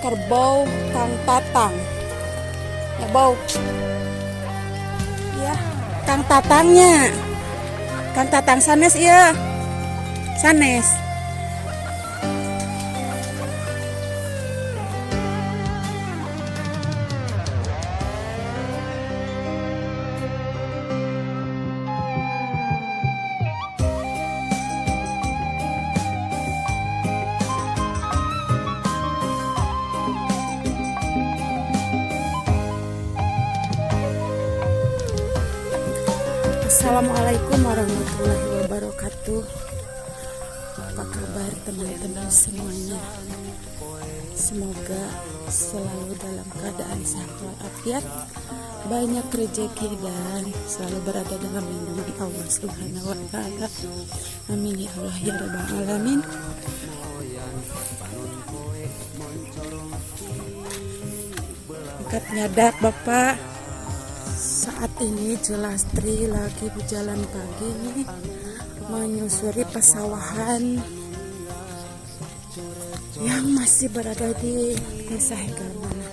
Kerbau Kang Tatang. Ya bau. Ya, Kang Tatangnya. Kang Tatang sanes iya. Sanes. Assalamualaikum warahmatullahi wabarakatuh. Apa kabar teman-teman semuanya? Semoga selalu dalam keadaan sehat walafiat, banyak rezeki, dan selalu berada dalam lindungan Allah Subhanahu wa Ta'ala. Amin ya Allah ya Rabbal Alamin. Angkat nyadak, Bapak. Saat ini Celastri lagi berjalan pagi nih, menyusuri pesawahan yang masih berada di Desa Hegarmanah.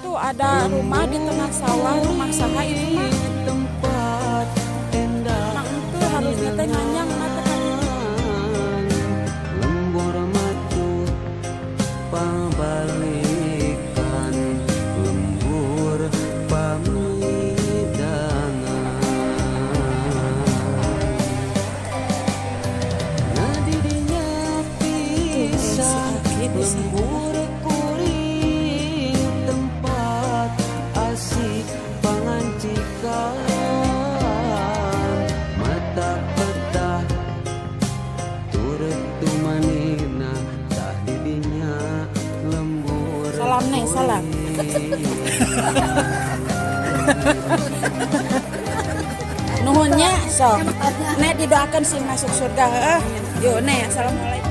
Tuh ada rumah di tengah sawah, rumah saha itu mah? Tempat endah. Nah, itu harusnya teh nganyang mata kan. Lembur matu pabalikan, lembur pamidangan. Ngadidinya Tuh si pisan Aki di sana. Lembur kuring tempat asik pangancikan, mata peta turut tumanina tah didinya lembur. Salam nih, salam. Nuhunnya sok. Nek didoakan sih masuk surga, heeh. Yuk, Nek, assalamualaikum.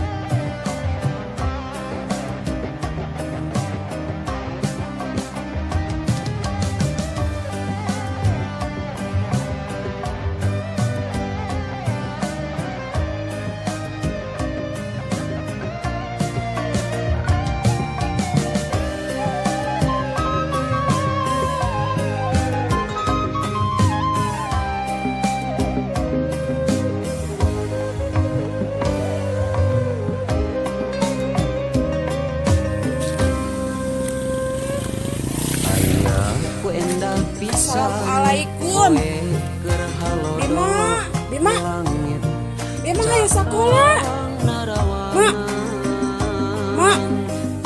Aya ku endah pisan. Assalamualaikum. Poe keur halodo Bima, Bima, langit Bima, ayo sekolah. Ma, Ma,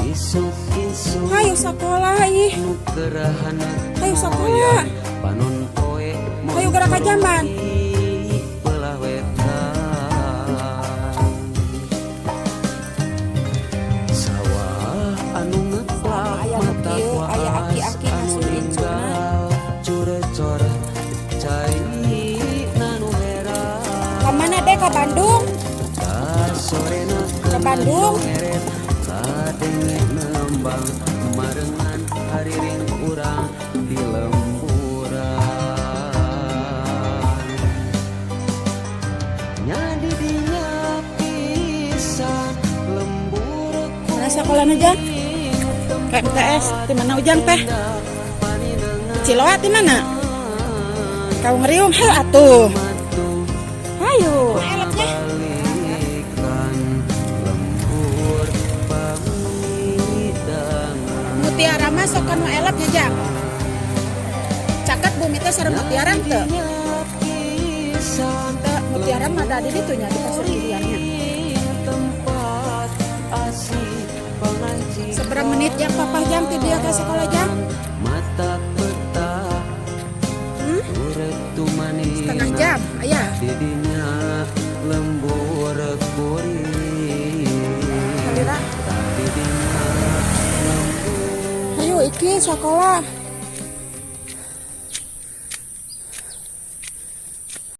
isuk-isuk ayo sekolah ih. Nu keur haneut Ayo sekolah. Panon poe Ayo gerak ka jamban. Belah wetan sawah anu ngeplak Aya nu mata kieu, aya waas aki-aki anu ngasuh incuna. ninggal curecor cai nanu heran. Ka mana deh, ke Bandung? Sorena. Ke Bandung? Kadenge nembang marengan hariring urang di lemburan nya didinya pisan lembur. Mana sekolahna, Jang? Ke MTS. Di mana Ujang teh? Ciloa di mana? Kau ngeriung hal atuh. Ayo, eloknya. Balikan lembur pamidangan. Mutiara mah sok kanu elep ya, Jang. Caket bumi teh sareng mutiara teu? Pisan. Teu, mutiara mah ada di ditu nya, di pasar Giliannya. Tempat asik pengajian. Seberapa menit jang papa jang ti dia ke sekolah, Jang? Mata peta Hmm? turut tumanina. Setengah jam, ayah. Didinya lembur kuring. Salira. Didinya lembur. Ayo Iki sekolah.